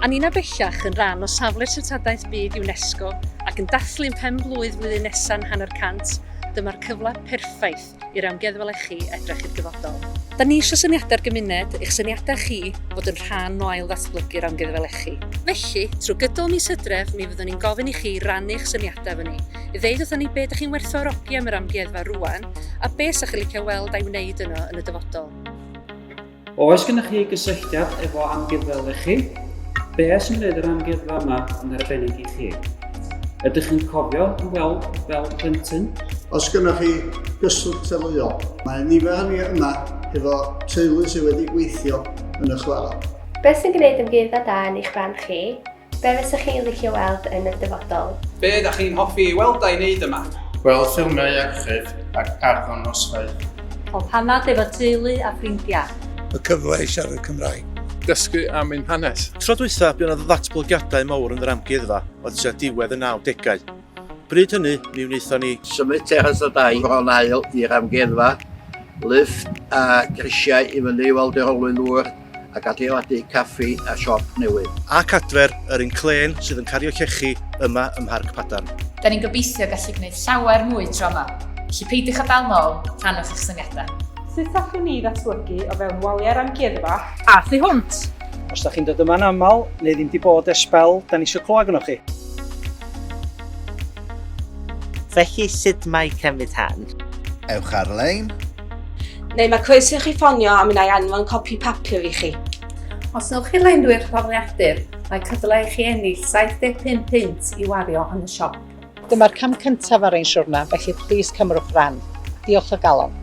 A nina bellach yn rhan o safle treftadaeth byd UNESCO ac yn dathlu'n pen-blwydd flwyddyn nesa'n hanner cant, dyma'r cyfle perffaith i'r Amgueddfa Lechi edrych i'r dyfodol. Da ni eisiau syniadau'r gymuned, eich syniadau chi, fod yn rhan o ail-ddatblygu'r Amgueddfa Lechi. Felly, trwy gydol mis Hydref, mi fyddwn ni'n gofyn i chi rannu eich syniadau efo ni, i ddeud wrthon ni be ydych chi'n werthfawrogi am yr amgueddfa rŵan, a be 'sa chi'n licio weld a'i wneud yno yn y dyfodol. Oes gennych chi gysylltiad efo amgueddfa lechi? Be sy'n gwneud yr amgueddfa yma yn arbennig i chi? Ydych chi'n cofio ymweld fel plentyn? Os gennych chi gyswllt teuluol, mae nifer ni yma hefo teulu sydd wedi gweithio yn y chwarel. Beth sy'n gwneud amgueddfa da yn eich barn chi? Be fysech chi'n licio weld yn y dyfodol? Be da chi'n hoffi ei weld a'i wneud yma? Gweld ffilmiau archif ac arddangosfeydd. Cael panad efo teulu a ffrindiau. Y cyfle i siarad Cymraeg. Dysgu am ein hanes. Tro dwytha bu 'na ddatblygiadau mawr yn yr amgueddfa oedd tua diwedd y 90au. Bryd hynny, mi wnaethon ni. Symud teras o dai Bron Ail i'r amgueddfa, lifft a grisiau i fyny i weld yr olwyn ddŵr ac adeiladu caffi a siop newydd. Ac adfer yr un clên sydd yn cario llechi yma ym Mharc Padarn. Da ni'n gobeithio gallu gwneud llawer mwy tro yma, felly peidiwch â dal nôl, rhannwch eich syniadau. Sut allwn ni ddatblygu o fewn waliau'r amgueddfa? A thu hwnt! Os da chi'n dod yma'n aml neu ddim 'di bod ers sbel, da ni isio clywed gynnoch chi. Felly sut mae cymryd rhan? Ewch ar-lein. Neu mae croeso i chi ffonio a mi wna i anfon copi papur i chi. Os wnewch chi lenwi'r holiadur, mae cyfle i chi ennill 75 punt i wario yn y siop. Dyma'r cam cyntaf ar ein siwrna, felly plîs cymrwch ran. Diolch o galon.